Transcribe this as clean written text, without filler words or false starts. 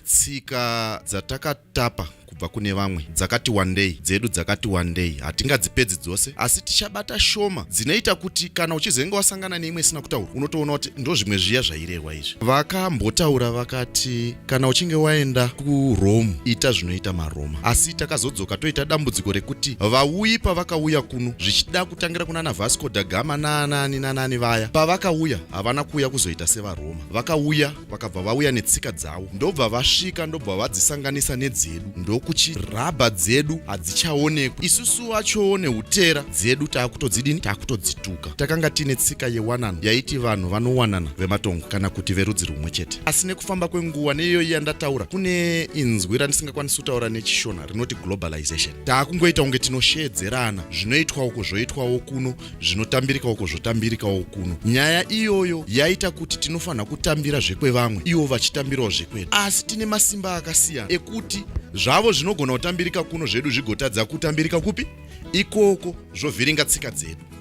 Tsika dzatakatapa kubva kune vamwe dzakati wandei, dzedu dzakati wandei. Hatingadzipedzi dzose, asi tichabata shoma dzinoita kuti kana uchizenge wasangana neimwe isina kutaurwa, unotoona kuti ndozvimwe zviya zvairehwa izvi. Vakambotaura vakati kana uchinge waenda kuRome, ita zvinoita maRoma. Asi takazodzoka toita dambudziko rekuti vauyi pavakauya kuno, zvichida kutangira kunana Vasco da Gama naanani nanani vaya, pavakauya havana kuuya kuzoita sevaRoma. Vakauya vakabva vauya netsika dzavo, ndobva vasvika, ndobva vadzisanganisa nedzedu, ndokuchirabha dzedu hadzichaonekwi. Isusu vachowo neutera dzedu taakutodzidini, taakutodzituka. Takanga tiine tsika yewanano yaiti vanhu vanowanana vematongo kana kuti verudzi rumwe chete, asi nekufamba kwenguva neiyoyi yandataura, kune inzwi randisingakwanisi kutaura neChishona rinoti globalization. Taakungoita kunge tinosheedzerana, zvinoitwa uko zvoitwawo kuno, zvinotambirika uko zvotambirikawo kuno. Nyaya iyoyo yaita kuti tinofanira kutambira zvekwevamwe, ivo vachitambirawo zvekwedu, asi tine masimba akasiyana ekuti zvavo zvinogona kutambirika kuno, zvedu zvigotadza kutambirika kupi ikoko, zvovhiringa tsika dzedu.